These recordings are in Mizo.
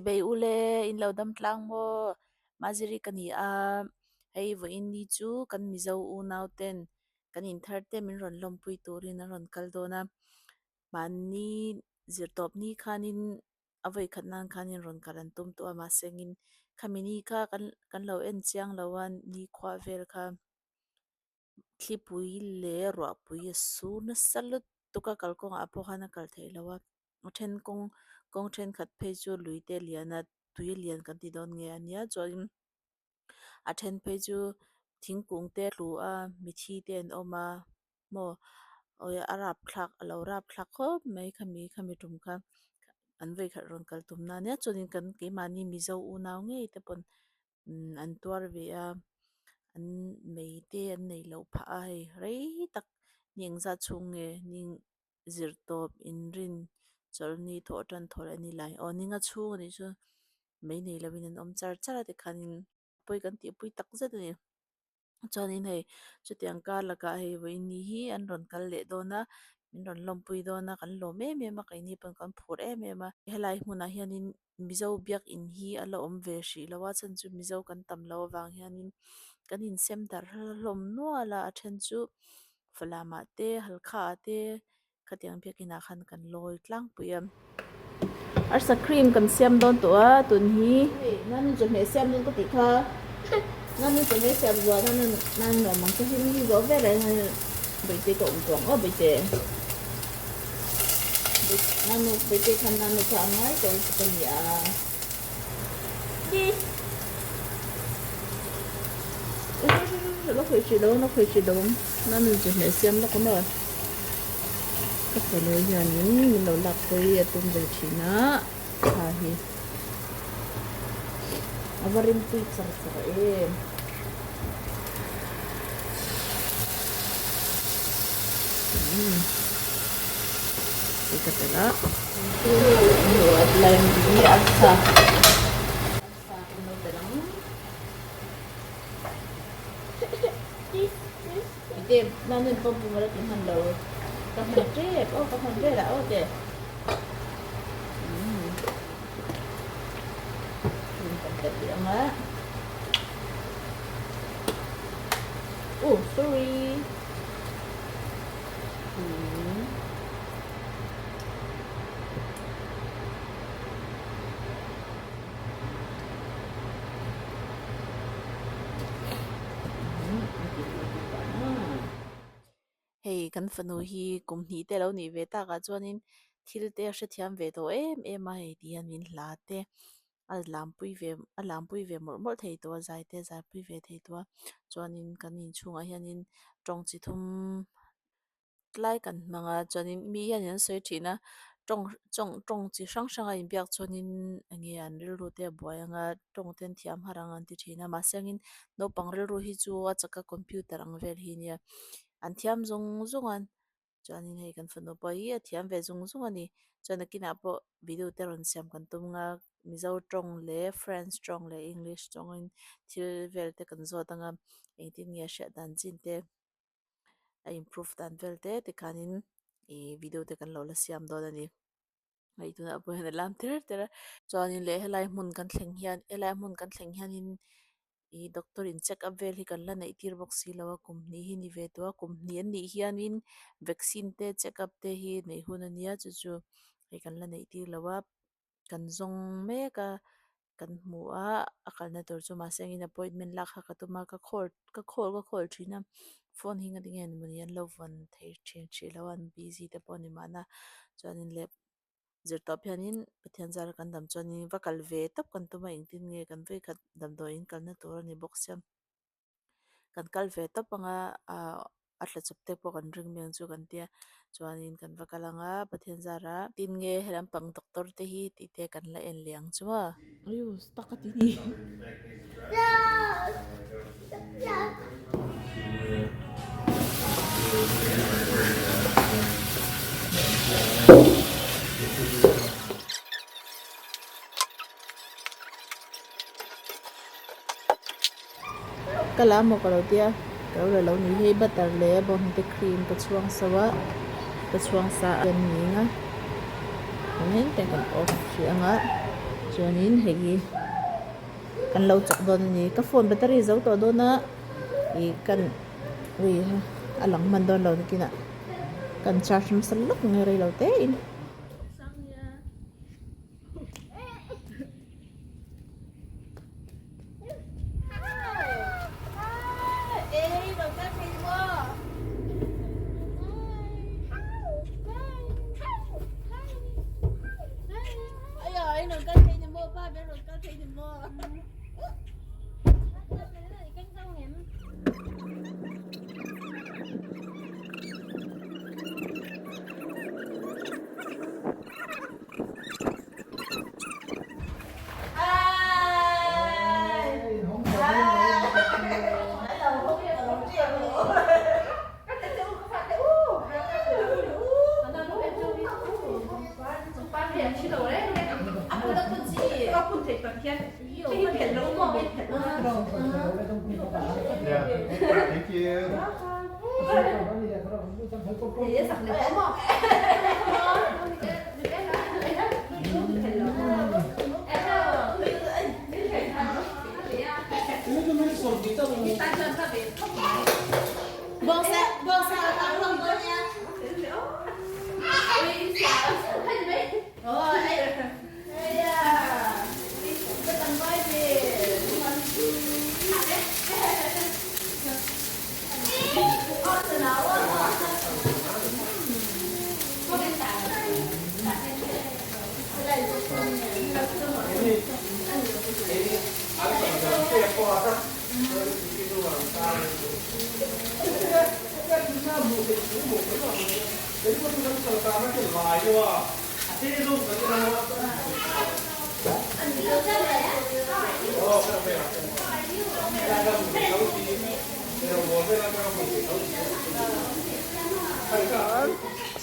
Chibei ule in lo dam tlang maw? Maziri ka ni a, hei vawiin ni chu kan Mizo unau ten kan inthar te min rawn lawmpui turin an rawn kal dawn a, mahni zirtawp ni khanin a vawi khat nan khanin rawn kal an tum tawh a, mahse engin khami ni kha kan kan lo en chiang lo a nikhua vel kha. Thlipui leh ruahpui a sur nasa lutuk a kalkawngah pawh khan a kal theih loh a a then kawng kawng thenkhat phei chu lui te a lian a tui a lian kan ti dawn nge a nia chuanin a then phei chu thingkung te a tlu a mithi te an awm a maw awi a rapthlak a lo rapthlak khawp mai khami khami tum kha an vawikhat rawn kal tum na nia chuanin kan keimahni mizo unau ngei te pawn. Umm an tuar ve a an mei te an neih loh phah a hei rei tak ni engzat chhung nge ni zir tawp inrin chawlhni thawh tan thawh leh a ni lai aw ni nga chhung anih chu mei nei lovin an awm char char a tikhanin pawi kan tih pui tak zet a ni. Chuanin hei chutiang kar lakah hei vawiin ni hi an rawn kal leh dawn a min rawn lawmpui dawn a kan lawm em em a keini pawn kan phur em em a helai hmunah hianin Mizo biakin hi a la awm ve hrih lo a chhan chu Mizo kan tam loh avang hianin kan insem darh hlawm nual a a then chu Falamah te Halkhaah te Khatiang biakinah khan kan lawi tlangpui a. Arsa cream kan siam dawn tawh a tun hi. Nan chawhmeh siam dawn ka tih kha. Nan chawhmeh siam zuah nan nan nuam ang che hlim hi zawh vel ah hian Bawihtei ka awm tawh ang aw Bawihtei. Nanu Bawihtei khan nanu kha a ngai tawh lutuk a ni a. Lo khawih hrih lo lo khawih hrih lo ang nanu chawhmeh siam lawk ang aw. Ka fanu hianin min lo lak pawih a tum ve thin a thla hi a va rimtui char char em. Hei ka telh a lime hi arsa arsa kan lo telh ang. Ite nanin pawh pum ala ti hman lo ka hman tep aw ka hman vel ah aw te umm kan telh leh ang a oh sorry umm. Hei kan fanu hi kum hnih te lo nih ve takah chuanin thil te a hrethiam ve tawh em em a hei ti hian min hla te a lampui ve a lampui ve mawlh mawlh thei tawh a zai te a zaipui ve thei tawh a chuanin kan inchhungah hianin tawng chi thum tlai kan hmang a chuanin mi hianin an sawi thin a tawng tawng tawng chi hrang hrang a inbiak chuanin enge an rilru te a buai ang a tawng te an thiam har ang an ti thin a mahse angin naupang rilru hi chu a chak a computer ang vel hi ania an thiam zung zung a chuanin hei kan fanu pawh hi a thiam ve zung zung a ni chuan nakinah pawh video te rawn siam kan tum ang a mizo tawng leh french tawng leh english tawngin thil vel te kan zawt ang a engtin nge a hriat dan chin te. a improve dan vel te tikhanin ih video te kan lo la siam dawn a ni hei tunah pawh hian a lam ter ter a chuanin leh helai hmun kan thleng hian helai hmun kan thleng hianin ih doctor in check up vel hi kan la neih tir bawk si lo a kum hnih hi ni ve tawh a kum hnih an nih hianin vaccine te check up te hi neih hun a nia chu chu hei kan la neih tir lo a. Kan zawng mek a, kan hmu a, a kalna tur chu mahse engin appointment lak kha ka tum a, ka call ka call ka call thin a, phone hi engati nge mawni an lo vawn thei thin hrih lo a, an busy te pawh a ni mahna chuanin leh zirtawp hianin Pathian zara kan dam chuanin va kal ve tawp kan tum a, engtin nge kan vawikhat damdawiin kalna tur a ni bawk sia. Kan kal ve tawp anga ahh a tla chawp te pawh kan ring mai ang chu kan tia chuanin kan va kal anga Pathian zara tin nge he lampang doctor te hi tih te kan la en leh ang chu maw. Ka la maw ka lo tia ka lo la lo ni hei butter leh bawnghnute cream ka chhuang so a ka chhuang sa a ni ang a engtin kan off hrih ang a. Chuanin hei hi kan lo chawk dawn a ni. Ka phone battery zo tawh dawn a ih kan ui a lang hman dawn lo nakinah kan charge nasa lawk nge rei lo te in.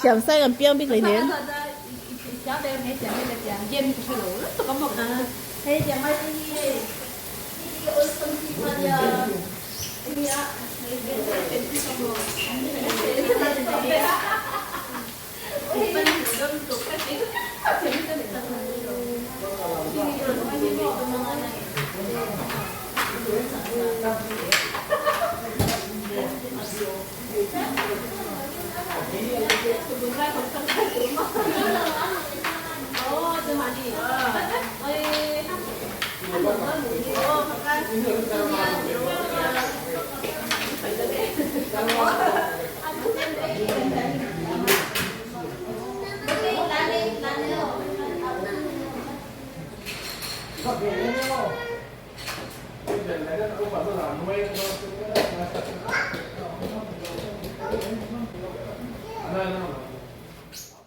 Thiam sai kan piang bik hleinem.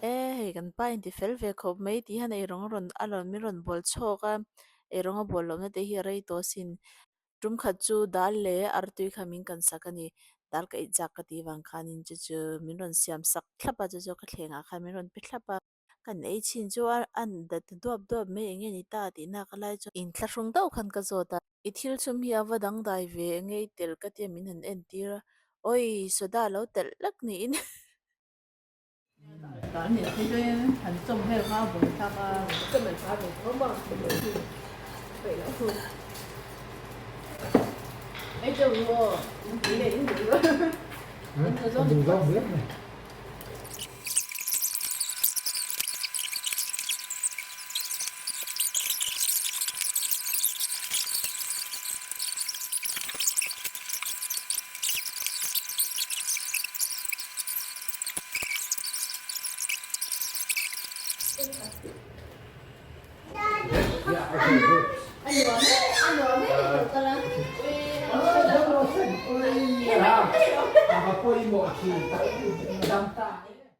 E hei kan pa inti fel ve khawp mai tih hian eirawng a rawn a rawn min rawn bawl chhawk a eirawng a bawl lohna te hi a rei tawh asin. Tum khat chu dal leh artui kha min kan sak a ni. Dal ka inchak ka tih vang khanin chu chu min rawn siam sak thlap a, chu chu ka thlengah khan min rawn pe thlap a. Kan ei chhin chu a an dat duap duap mai eng nge ni ta tih nak a lai chuan inthlahrung deuh khan ka zawt a. I thil chhum hi a va dangdai ve eng nge i telh ka tia min han entir a, Awi soda lo telh lek niin.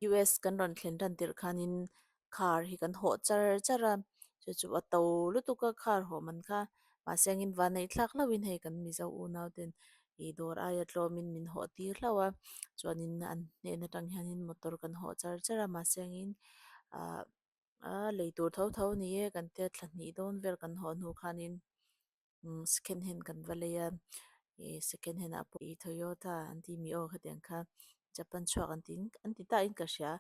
US kan rawn thlen tan tirh khanin car hi kan hawh char char a chu chu a to lutuk a car hawh man kha mahse angin vanneih thlak hlauhin hei kan mizo unau ten ih dawr aia tlawmin min hawh tir hlauh a chuanin an hnen atang hianin motor kan hawh char char a mahse angin ah a lei tur tho tho a ni e kan tia thla hnih dawn vel kan hawh hnu khanin umm second hand kan va lei a ih second hand ah pawh ih Toyota an tih mi aw khatiang kha Japan chhuak an ti an ti ta in ka hria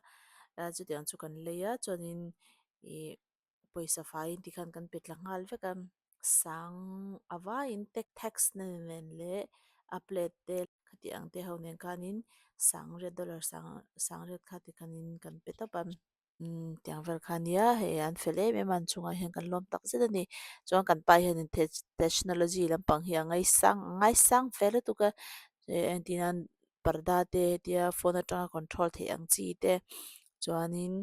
a chutiang chu kan lei a chuanin ih. pawisa faiin tikhan kan pe tla nghal vek a sang a vaiin tax na nen leh a plate te khati ang te ho nen khanin sangriat dollar sang sangriat kha tikhanin kan pe tawp a. Umm tiang vel kha ania hei an fel em em a an chungah hian kan lawm tak zet a ni chuan kan pa hianin technology lampang hi a ngaisang a ngaisang ve lutuk a entir nan parda te hetia phone atanga control theih ang chi te chuanin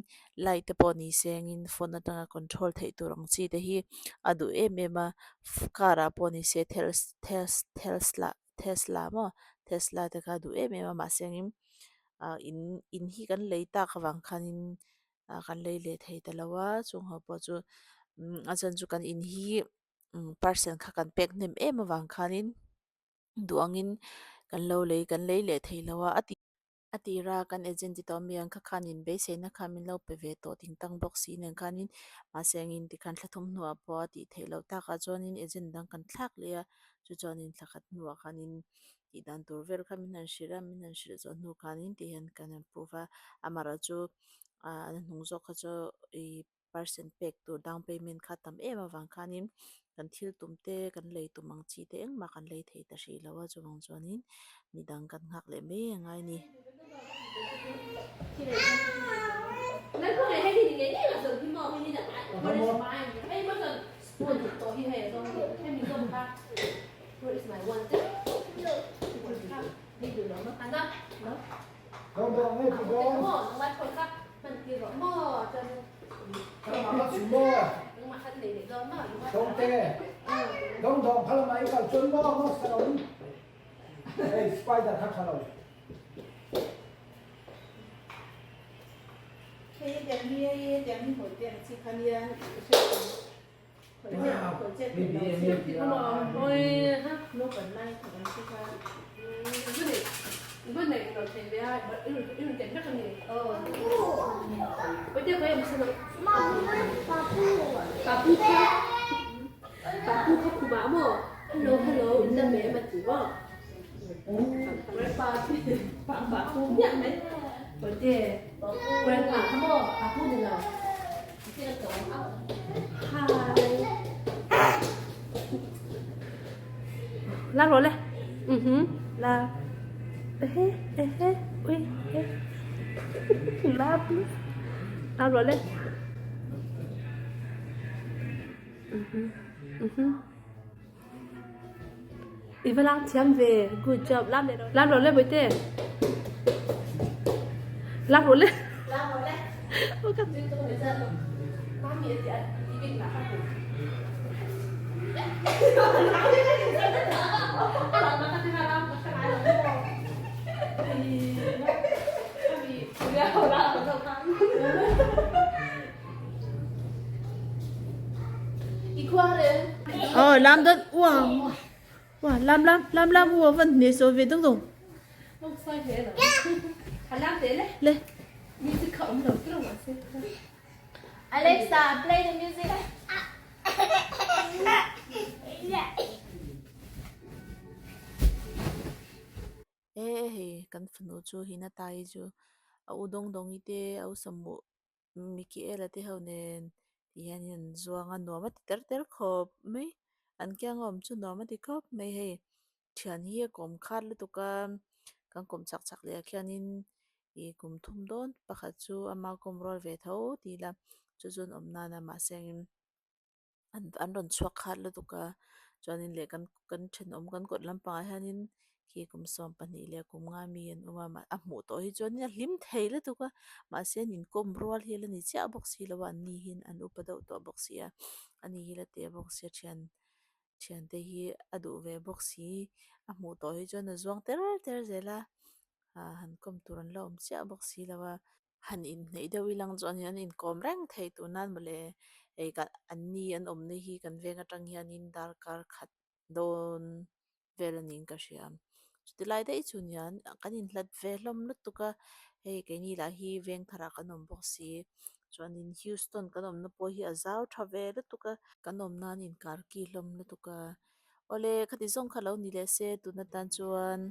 light te pawh ni sengin phone atanga control theih tur ang chi te hi a duh em em a car ah pawh ni se tesla maw tesla te kha a duh em em a mahse engin ah in in hi kan lei tak avang khanin ah kan lei leh thei ta lo a chung ho pawh chu a chhan chu kan in hi percent kha kan pek hnem em avang khanin duh angin kan lo lei kan lei leh thei lo a a ti a tira kan agent ti tawh mi ang kha khanin beiseina kha min lo pe ve tawh ding tang bawk si nen khanin mahse engin tikhan thla thum hnuah pawh a tih theih loh takah chuanin agent dang kan thlak leh a chu chuanin thla khat hnuah khanin tih dan tur vel kha min han hrilh a min han hrilh zawh hnu khanin ti hian kan han prove a amaherawhchu ah a hnung zawk kha chu ih percent pek tur down payment kha tam em avang khanin kan thil tum te kan lei tum ang chi te engmah kan lei thei ta hrih lo a chuvang chuanin midang kan nghak leh mai a ngai a ni. 拉落来，嗯哼，拉，哎嘿，哎嘿，喂，哎，拉不，拉落来，嗯哼，嗯哼，你不拉前呗，good job，拉来，拉落来不对，拉落来，拉落来，我感觉妈咪 Ờ làm đất wow wow làm làm làm làm wow vẫn nhớ số về đúng rồi lên. Alexa, play the music. E hei kan fanu chu hina tai chu a u dawng dawngi te a u sawmmuh Mikiela te ho nen ti hian in an zuang a nuam a ti ter ter khawp mai an kianga awm chu nuam a ti khawp mai hei thian hi a kawm khat lutuk a kan kawm chak chak leh ah khianin ih kum thum dawn pakhat chu ama kawm rual ve tho ti ila chu chuan awm nana mahse engin an an rawn chhuak khat lutuk a chuanin leh kan kan thenawm kan kawt lampangah hianin khi kum 12 leh kum nga mi an awm a mah a hmuh tawh hi chuanin a hlim thei lutuk a mahse an inkawm rual hi a la ni chiah bawk si lo a an ni hian an upa deuh tawh bawk si a ani hi la teh bawk sia thian thiante hi a duh ve bawk si a hmuh tawh hi chuan a zuang ter ter zel a ah han kawm tur an la awm chiah bawk si lo a. Han inhneih deuh ilang chuan an inkawm reng thei tur nan mawle hei ka an ni an awmna hi kan veng atang hianin darkar khat dawn vel a niin ka hria chuti lai daih chu nian kan inhlat ve hlawm lutuk a hei keini lah hi veng tharah kan awm bawk si chuanin Houston kan awmna pawh hi a zau tha ve lutuk a kan awm nan inkar ki hlawm lutuk a awle khati zawng kha lo ni leh se tun atan chuan.